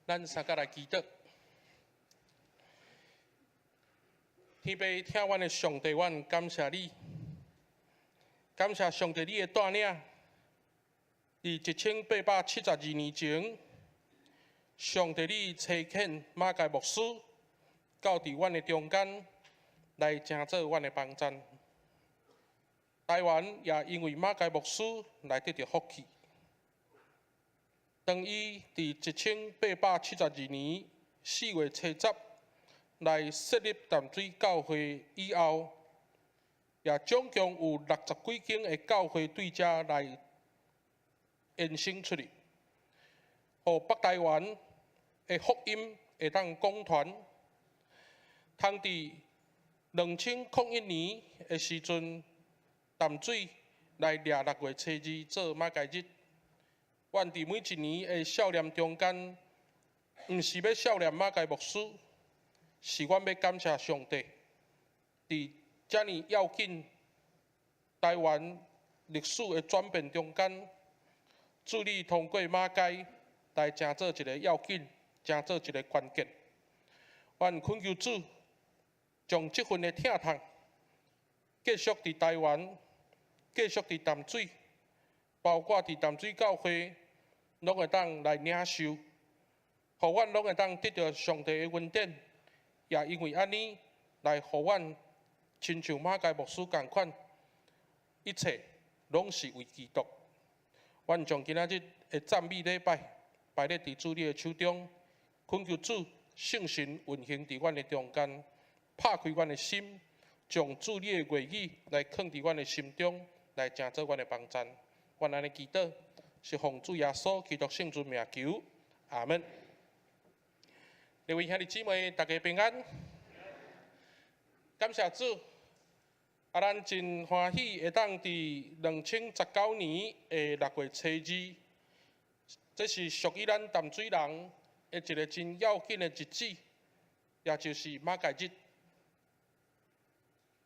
咱三個來祈禱。天父疼阮的上帝，阮感謝你，感謝上帝你的帶領。佇1872年前，上帝你差遣馬偕牧師到佇阮的中間來成做阮的幫贊。台灣也因為馬偕牧師來得著福氣。當伊佇1872年4月初10來設立淡水教會以後，也總共有60幾間的教會對遮來延伸出去，予北台灣的福音會當廣傳。通佇2001年的時陣，淡水來掠6月初2做馬偕日。阮佇每一年的數念中間，毋是欲數念馬偕牧師，是阮欲感謝上帝，佇遮爾要緊台灣歷史的轉變中間，主你通過馬偕來成做一个要緊，成做一个關鍵。阮懇求主，將這份的疼痛繼續佇台灣，繼續佇淡水，包括佇淡水教會，攏會當來領受，予阮攏會當得著上帝的恩典，也因為按呢，來予阮親像馬偕牧師仝款，一切攏是為基督。阮將今仔日的讚美禮拜擺咧佇主你的手中，懇求主聖神運行佇阮的中間，拍開阮的心，將主你的話語來囥佇阮的心中，來成做阮的幫贊。阮按呢祈禱，是奉主耶穌基督聖尊名求，阿門。各位兄弟姊妹，大家平安。感謝主，啊，咱真歡喜會當佇2019年的6月初2，這是屬於咱淡水人的一个真要緊的日子，也就是馬偕日。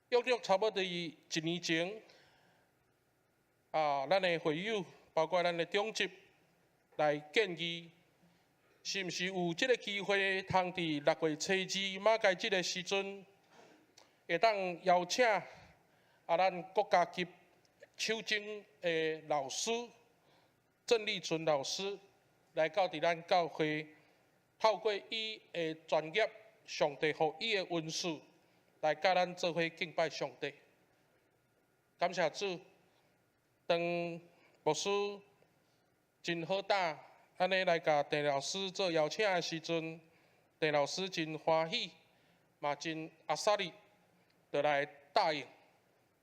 約略差不多一年前，啊，咱的會友，包括咱的長執來建議，是毋是有這个機會，通佇6月初2馬偕日的時陣，會當邀請啊，咱國家級手鐘的老師鄭麗春老師來到佇咱教會，透過伊的專業，上帝予伊的恩賜，來佮咱做伙敬拜上帝。感謝主，當牧師真好膽，按呢來共鄭老師做邀請的時陣，鄭老師真歡喜，嘛真阿薩利，就來答應，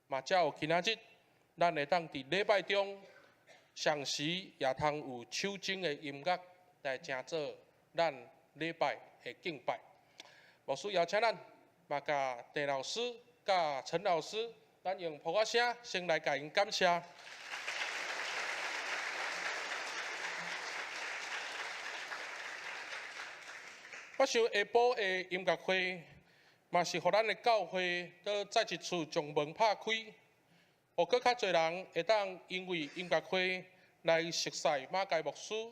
嘛才有今仔日，咱會當佇禮拜中，同時也通有手鐘的音樂來成做咱禮拜的敬拜。牧師邀請咱，嘛共鄭老師、佮陳老師，咱用噗仔聲先來共𪜶感謝。我想下晡的音樂會，嘛是予咱的教會閣再一次將門拍開，予閣較濟人會當因為音樂會來熟似馬偕牧師，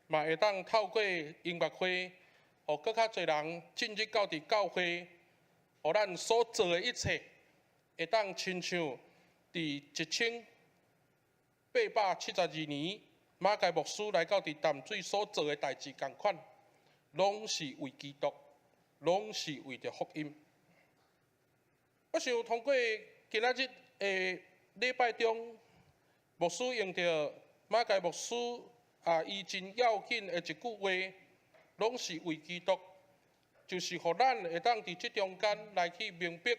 嘛會當透過音樂會，予閣較濟人進入到佇教會，予咱所做的一切，會當親像佇1872年馬偕牧師來到佇淡水所做的代誌仝款，攏是為基督，攏是為著福音。我想通過今仔日的禮拜中，牧師用著馬偕牧師啊，伊真要緊的一句話，攏是為基督，就是予咱會當佇這中間來去明白，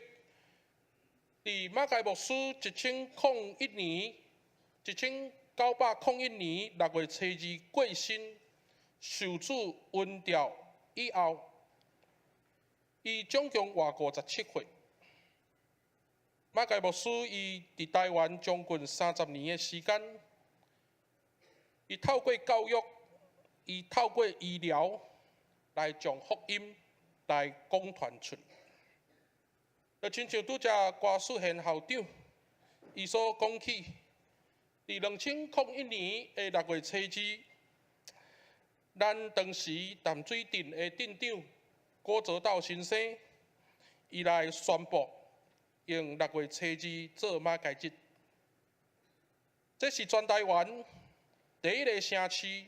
佇馬偕牧師1001年，1901年6月初2過身，受主恩召以後，伊總共活57歲。馬偕牧師伊佇台灣將近30年的時間，伊透過教育，伊透過醫療來將福音來廣傳出去。就親像拄才郭世賢校長，伊所講起，佇2001年的6月初2，咱當時淡水鎮的鎮長郭澤道先生，伊來宣布用六月初二做馬偕日。這是全台灣第一个城市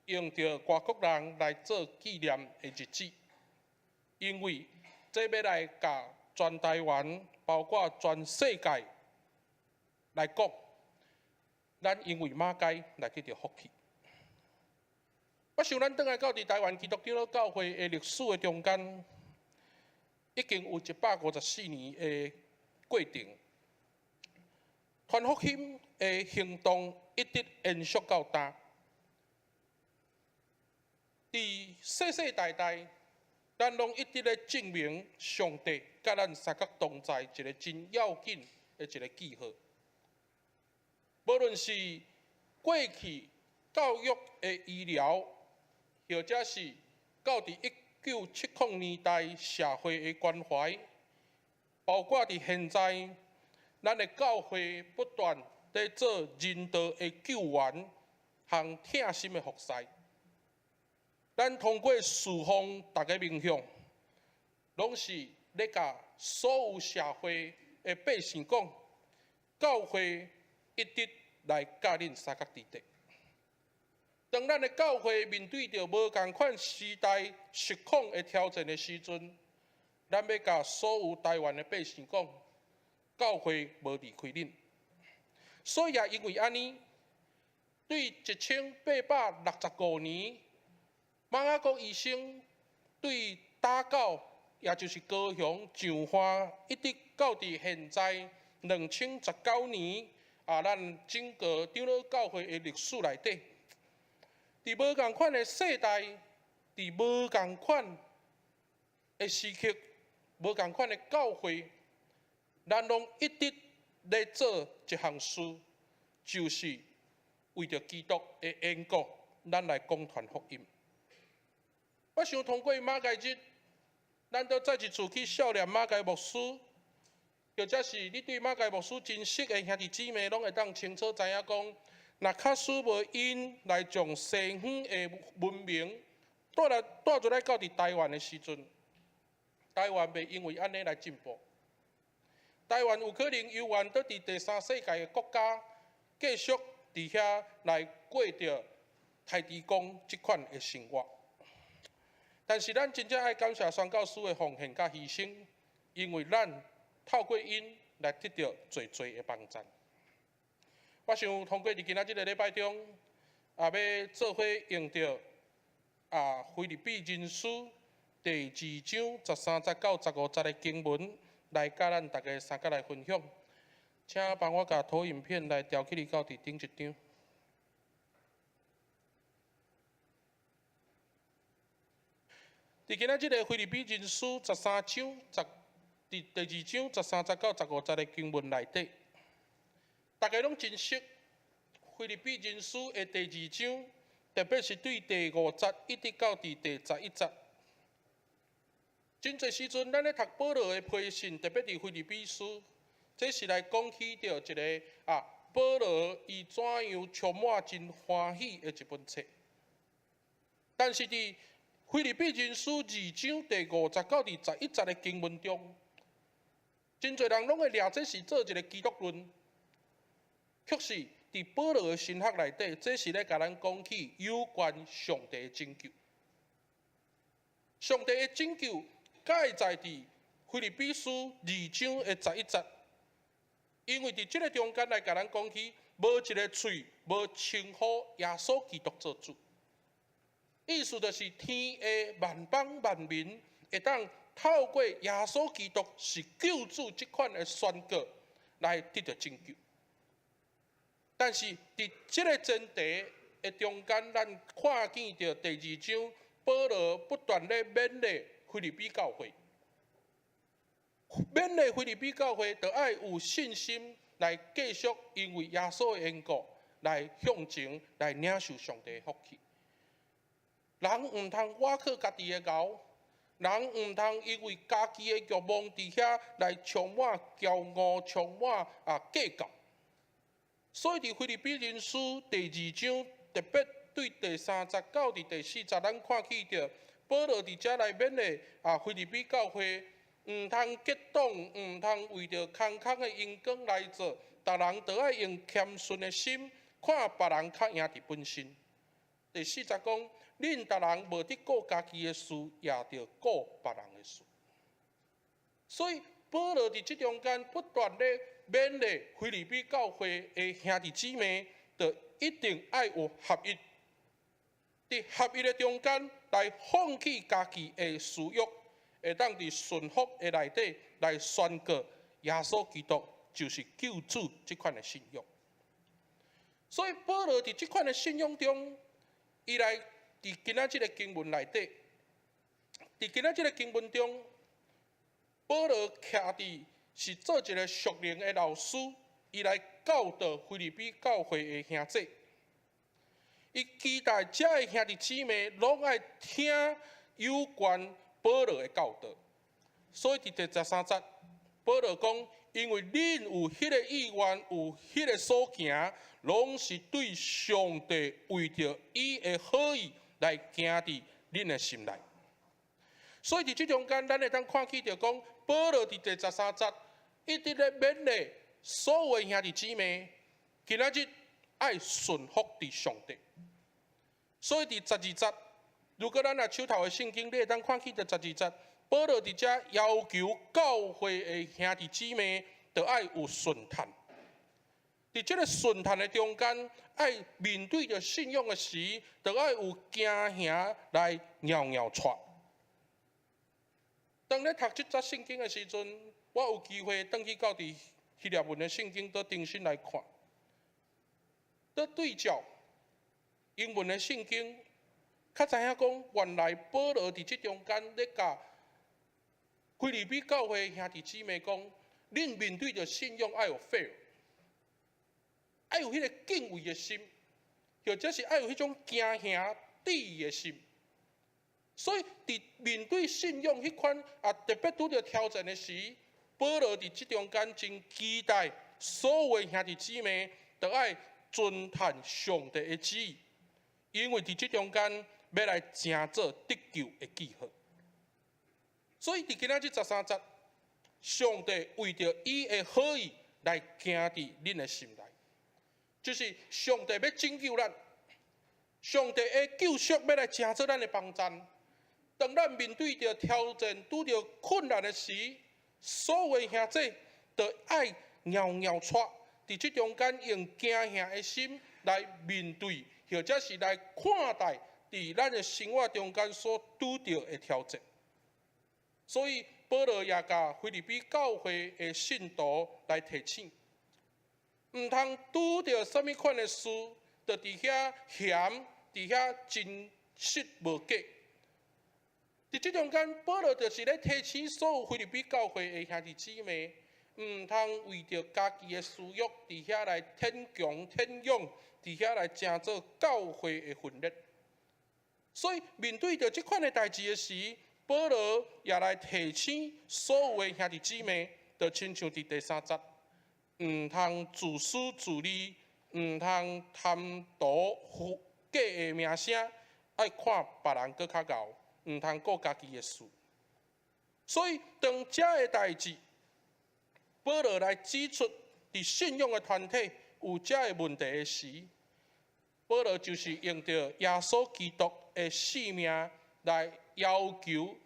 用著外國人來做紀念的日子，因為這欲來共全台灣，包括全世界來講，咱因為馬偕來得著福氣。我想咱轉來到佇台灣基督長老教會的歷史的中間，已經有154年的過程。傳福音的行動一直延續到今。佇世世代代，咱攏一直咧證明上帝佮咱相佮同在一个真要緊的一个記號。無論是過去教育的醫療，或者是到佇1970年代社會的關懷，包括佇現在，咱的教會不斷佇做人道的救援和疼心的服侍。咱通過事奉逐个面向，攏是咧共所有社會的百姓講，教會一直來佮恁相佮佇咧。當咱的教會面對著無仝款時代時空的挑戰的時陣，咱欲共所有台灣的百姓講，教會無離開恁。所以也因為按呢，對1865年，馬雅各醫生對打狗，也就是高雄上岸，一直到佇現在2019年，啊，咱整個長老教會的歷史內底，佇無仝款的世代，佇無仝款的時刻，無仝款的教會，咱攏一直咧做一項事，就是為著基督的緣故，咱來講傳福音。我想通過馬偕日，咱都再一次去數念馬偕牧師，或者是你對馬偕牧師真熟的兄弟姊妹，攏會當清楚知影講，若假使無𪜶來將西方的文明帶來帶入來到佇台灣的時陣，台灣袂因為按呢來進步。台灣有可能猶原佇佇第三世界的國家，繼續佇遐來過著刣豬工這款的生活。但是咱真正愛感謝宣教師的奉獻佮犧牲，因為咱透過𪜶來得著濟濟的幫助。我想通過佇今仔這个禮拜中，也欲做伙用著腓立比人書第二章13節到15節的經文，來佮咱逐家相佮來分享。請幫我共投影片來調起來到佇頂一張。佇今仔這个腓立比人書十三章十，佇第二章13節到15節的經文內底，逐家攏真熟。腓立比人書的第二章，特別是對第五節一直到佇第11節。真濟時陣，咱咧讀保羅的批信，特別佇腓立比書，這是來講起著一个保羅伊怎樣充滿真歡喜的一本冊。但是佇腓立比人書二章第5節到第11節的經文中，真濟人攏會掠這是做一个基督論，卻是佇保羅的神學內底，這是咧共咱講起有關上帝的拯救。上帝的拯救蓋在佇腓立比書二章的十一節，因為佇這个中間來共咱講起，無一个喙無稱呼耶穌基督做主。意思就是天下萬邦萬民會當透過耶穌基督是救主這款的宣告來得著拯救。但是佇這个前提的中間，咱看見著第二章保羅不斷咧勉勵腓立比教會，勉勵腓立比教會，著愛有信心來繼續因為耶穌的緣故來向前來領受上帝的福氣。人毋通倚靠家己的𠢕，人毋通因為家己的欲望佇遐來充滿驕傲、充滿計較。所以佇腓立比人書第二章特別對第三節到佇第四節，咱看見著保羅佇遮來勉勵啊，腓立比教會，毋通結黨，毋通為著空空的榮光來做，逐人都愛用謙遜的心，看別人較贏佇本身。第四節講，恁逐人無得顧家己的事，也著顧別人的事。所以保羅佇這中間不斷咧勉勵腓立比教會的兄弟姊妹，就一定愛有合一。佇合一的中間來放棄家己的私欲，會當佇順服的內底來宣告耶穌基督就是救主這款的信仰。所以保羅佇這款的信仰中，伊來佇今仔這个經文內底，佇今仔這个經文中，保羅徛佇是做一个屬靈的老師，伊來教導腓立比教會的兄弟。伊期待遮的兄弟姊妹攏愛聽有關保羅的教導。所以佇第十三節，保羅講：因為恁有彼个意願，有彼个所行，攏是對上帝為著伊的好意來行佇恁的心內。所以佇這中間，咱會當看見著講，保羅佇第十三節一直咧勉勵所有的兄弟姊妹，今仔日愛順服佇上帝。所以佇十二節，如果咱若手頭的聖經，你會當看見佇十二節，保羅佇遮要求教會的兄弟姊妹，著愛有順嘆。佇這个順嘆的中間，愛面對著信仰的時，著愛有驚嚇來搖搖掣。當咧讀這節聖經的時陣，我有機會轉去到佇希臘文的聖經，閣重新來看，閣對照英文的聖經，較知影講，原來保羅佇這中間咧共腓立比教會兄弟姊妹講，恁面對著信仰愛有 fear，愛有彼个敬畏的心，或者是愛有彼種驚嚇的心。所以，佇面對信仰彼款啊，特別拄著挑戰的時，保羅佇這中間真期待所有兄弟姊妹都愛遵行上帝的旨意，因為佇這中間欲來成做得救的記號。所以，佇今仔這十三節，上帝為著伊的好意來行佇恁的心內，就是上帝欲拯救咱，上帝的救贖欲來成做咱的幫贊。當咱面對著挑戰、拄著困難的時，所有兄弟都愛搖搖掣，佇這中間用驚嚇的心來面對，或者是來看待佇咱的生活中間所拄著的挑戰。所以保羅也共腓立比教會的信徒來提醒，毋通拄著啥物款的事，就佇遐嫌，佇遐真實無假。佇這中間，保羅就是咧提醒所有腓立比教會的兄弟姊妹，毋通為著家己的私欲，佇遐來逞強逞勇，佇遐來成做教會的分裂。所以面對著這款的代誌的時，保羅也來提醒所有的兄弟姊妹，就親像佇第三節，毋通自私自利，毋通貪圖假的名聲，愛看別人閣較𠢕，毋通顧家己的事。所以當這个代誌，保羅來指出，佇信仰的團體有這个問題的時，保羅就是用著耶穌基督的性命來要求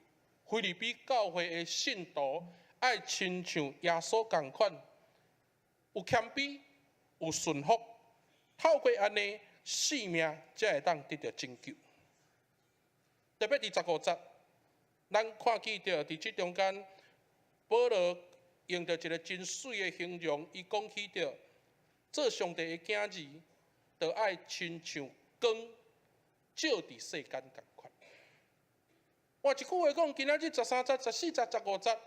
腓立比教會的信徒愛親像耶穌仝款，有謙卑，有順服，透過按呢，性命才會當得著拯救。特別佇十五節，咱看見著佇這中間，保羅用著一个真媠的形容，伊講起著做上帝的囝兒，就愛親像光照佇世間仝款。換一句話講，今仔日十三節、十四節、十五節，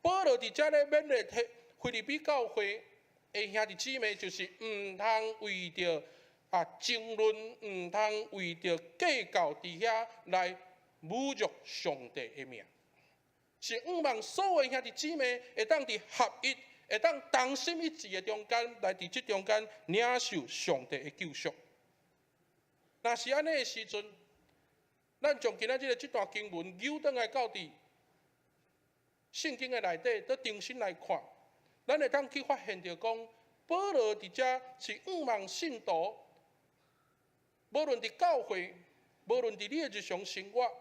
保羅佇遮咧勉勵腓立比教會的兄弟姊妹，就是毋通為著啊爭論，毋通為著計較佇遐來侮辱上帝的名。是向望所有兄弟姊妹會當佇合一，會當同心一致的中間，來佇這中間領受上帝的救贖。若是按呢的時陣，咱將今仔日這段經文扭轉來到佇聖經的內底，閣重新來看，咱會當去發現著講，保羅佇遮是向望信徒，無論佇教會，無論佇你的日常生活，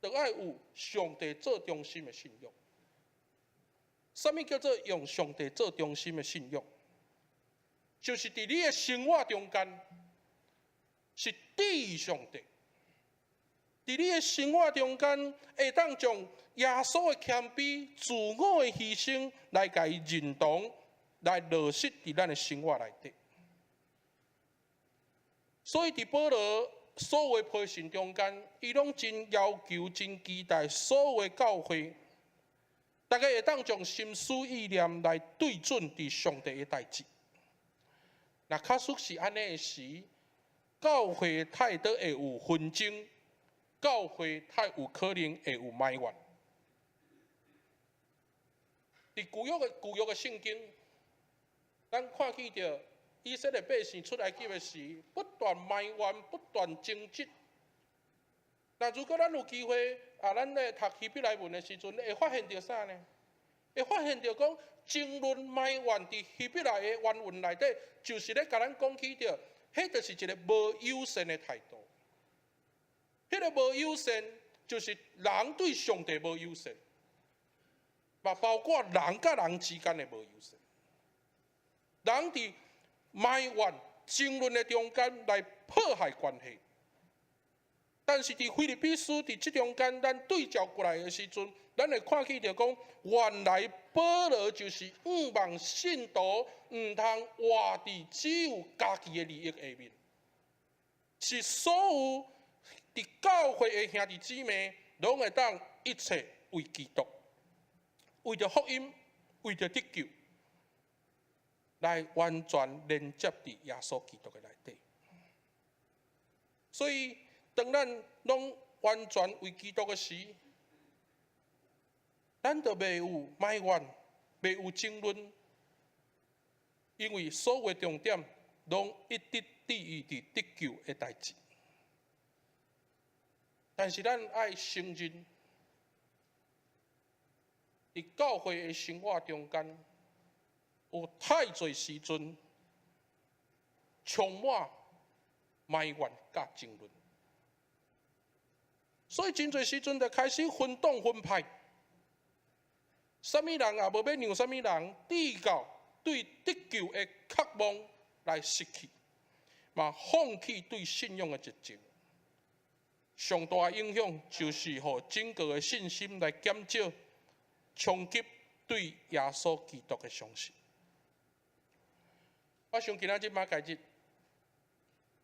都愛有上帝做中心的信仰。啥物叫做用上帝做中心的信仰？就是佇你的生活中間，是至上帝。佇你的生活中間，會當將耶穌的謙卑、自我的犧牲來共伊認同，來落實佇咱的生活內底。所以佇保羅所有批信中間，伊攏真要求、真期待所有教會，大家會當將心思意念來對準佇上帝的代誌。若確實是按呢的時，教會太多會有紛爭，教會太有可能會有埋怨。佇舊約的聖經，咱看見著以色列百姓出埃及的時，不斷埋怨，不斷爭執。那如果咱有機會啊，咱咧讀希伯來文的時陣，會發現著啥呢？會發現著講爭論埋怨佇希伯來的原文內底，就是咧共咱講起著，彼就是一個無友善的態度。彼個無友善，就是人對上帝無友善，嘛包括人佮人之間的無友善。人佇埋怨、爭論的中間來破壞關係。但是佇腓立比書佇這中間，咱對照過來的時陣，咱會看見著講，原來保羅就是向望信徒毋通活佇只有家己的利益下面，是所有佇教會的兄弟姊妹，攏會當一切為基督，為著福音，為著得救，來完全連接佇耶穌基督的內底。所以，當咱攏完全為基督的時，咱就袂有埋怨，袂有爭論，因為所有重點攏一直置於佇得救的代誌。但是咱愛承認，佇教會的生活中間，有太濟時陣充滿埋怨佮爭論，所以真濟時陣就開始分黨分派，啥物人也無欲讓啥物人，直到對得救的渴望來失去，嘛放棄對信仰的熱情。上大影響就是予整個的信心來減少，衝擊對耶穌基督的相信。我想今仔日馬偕日，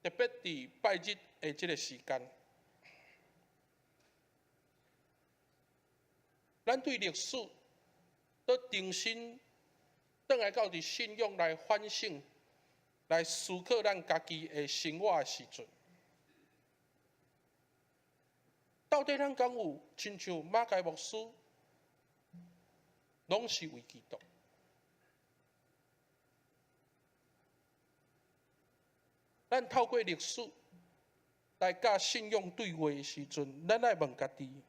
特別佇拜日的這個時間，咱對歷史閣重新轉來到佇信仰來反省、來思考咱家己的生活的時陣，到底咱敢有親像馬偕牧師，攏是為基督？咱透過歷史來佮信仰對話的時陣，咱愛問家己：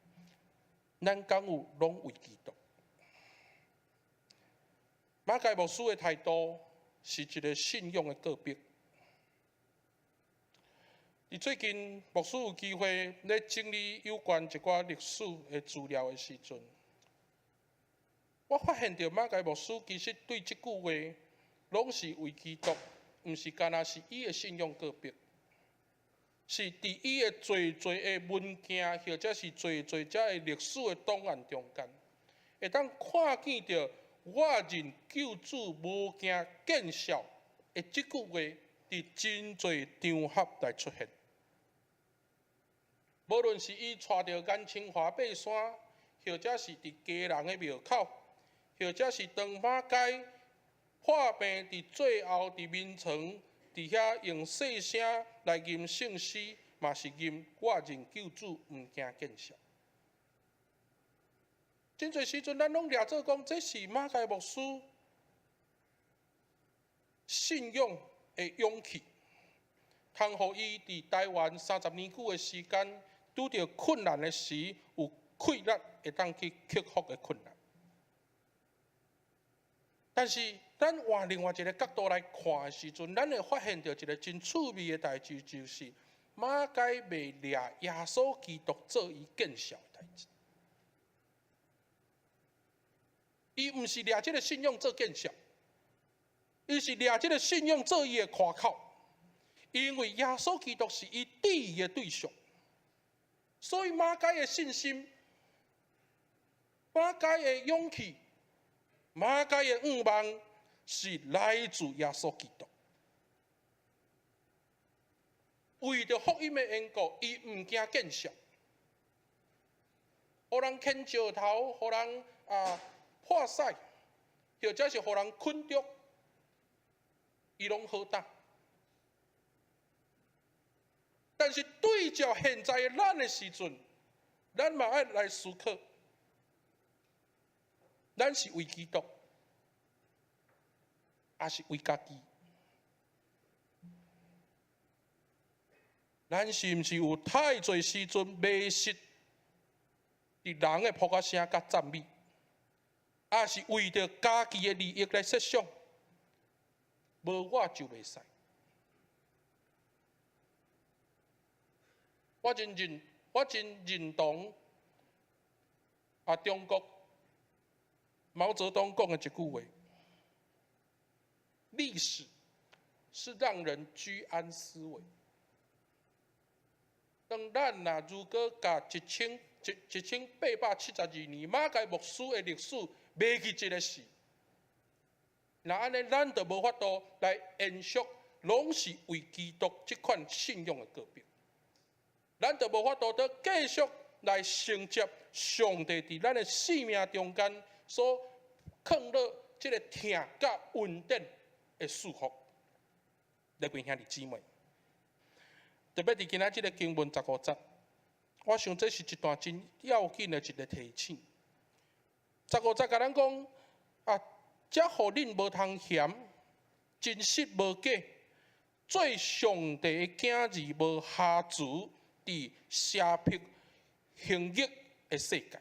咱敢有攏為基督？馬偕牧師的態度是一個信仰的告白。佇最近，牧師有機會咧整理有關一寡歷史的資料的時陣，我發現著馬偕牧師其實對這句話，攏是為基督，毋是干焦是伊的信仰告白，是佇伊的濟濟的文件，或者是濟濟遮的歷史的檔案中間，會當看見著我認救主無驚見笑的這句話，佇真濟場合來出現。無論是伊帶著顏清華爬山，或者是佇基隆的廟口，或者是當馬偕破病佇最後佇眠床佇遐用細聲來吟聖詩，嘛是吟我認救主毋驚見笑。真濟時陣，咱攏掠做講，這是馬偕牧師信仰的勇氣。通予伊佇台灣30年久的時間，拄著困難的時，有氣力會當去克服的困難。但是，咱換另外一个角度來看的時陣，咱會發現著一个真趣味的代誌，就是馬該袂掠耶穌基督做伊見效的代誌。伊毋是掠這个信仰做見效，伊是掠這个信仰做伊的誇口，因為耶穌基督是伊質疑的對象，所以馬該的信心、馬該的勇氣、馬該的願望是來自耶穌基督。為著福音的緣故，伊毋驚見笑，予人牽石頭，予人破屎，或者是予人困著，伊攏好擔。但是對照現在的咱的時陣，咱嘛愛來思考，咱是為基督，抑是為家己？咱是毋是有太濟時陣迷失佇人的噗仔聲佮讚美，抑是為著家己的利益來設想？無我就袂使。我真認同中國毛澤東講的一句話：歷史是讓人居安思危。當咱若如果共1872年馬偕牧師的歷史袂記這个時，若按呢，咱就無法度來延續，攏是為基督這款信仰的告白。咱就無法度閣繼續來承接上帝佇咱的生命中間所囥落這个疼佮恩典的祝福。各位兄弟姊妹，特別佇今仔這个經文15節，我想這是一段真要緊的一个提醒。十五節共咱講啊，才予恁無通嫌，真實無假，做上帝的囝兒無瑕疵，佇邪僻行惡的世界。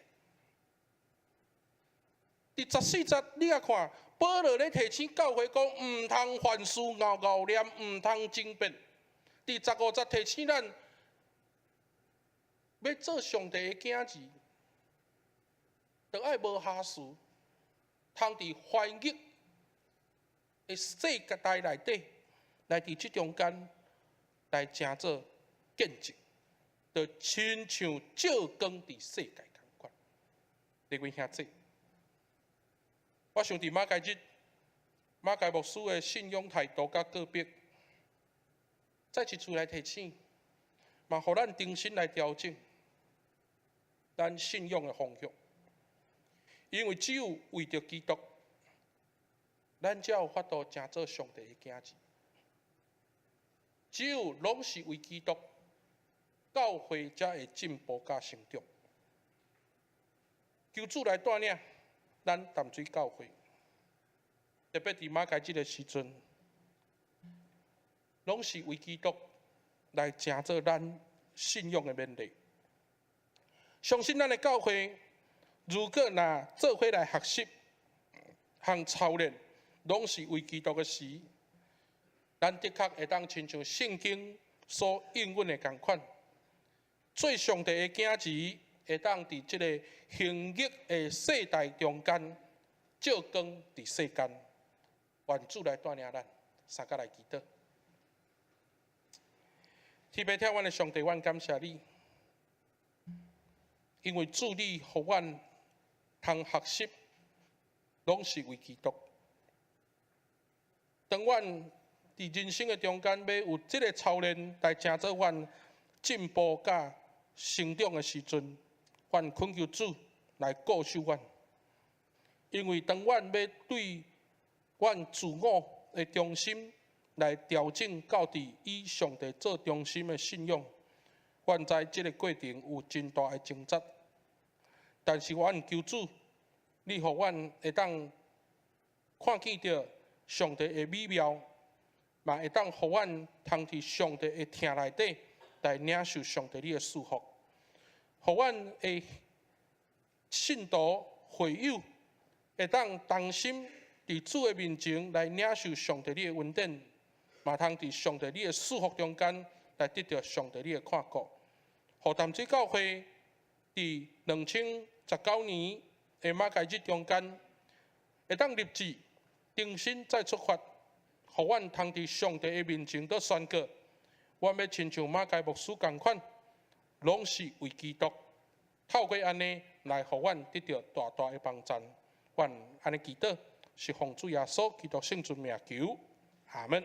佇14節，你來看，保羅咧提醒教會講，毋通凡事𠢕𠢕念，毋通爭辯。佇十五節提醒咱，欲做上帝的囝兒，著愛無瑕疵，通佇煩惡的世界內底，來佇這中間來成做見證，就親像照光佇世界仝款。各位兄弟，我想佇馬偕日，馬偕牧師的信仰態度佮告白，再一次來提醒，嘛予咱重新來調整咱信仰的方向。因為只有為著基督，咱才有法度成做上帝的囝兒。只有攏是為基督，教會才會進步佮成長。求主來帶領咱淡水教會，特別佇馬偕這个時陣，攏是為基督來成做咱信仰的勉勵。相信咱的教會，如果若做伙來學習和操練，攏是為基督的時，咱的確會當親像聖經所應允的仝款，做上帝的囝兒，會當佇這个行惡的世代中間，照光佇世間。願主來帶領咱，相佮來祈禱。天父疼阮的上帝，阮感謝你，因為主你予阮通學習，攏是為基督。當阮佇人生的中間，欲有這个操練來成做阮進步佮成長的時陣，阮懇求主來顧守阮。因為當阮欲對阮自我的中心來調整到佇以上帝做中心的信仰，阮知這个過程有真大的掙扎。但是阮求主，你予阮會當看見著上帝的美妙，嘛會當予阮通佇上帝的疼內底來領受上帝你的祝福，予阮的信徒會友會當同心佇主的面前來領受上帝你的恩典，嘛通佇上帝你的祝福中間來得著上帝你的看顧。予淡水教會佇2019年的馬偕日中間，會當立志重新再出發，予阮通佇上帝的面前閣宣告，阮欲親像馬偕牧師仝款，攏是為基督。透過按呢來予阮得著大大的幫贊。阮按呢祈禱，是奉主耶穌基督聖尊名求，阿門。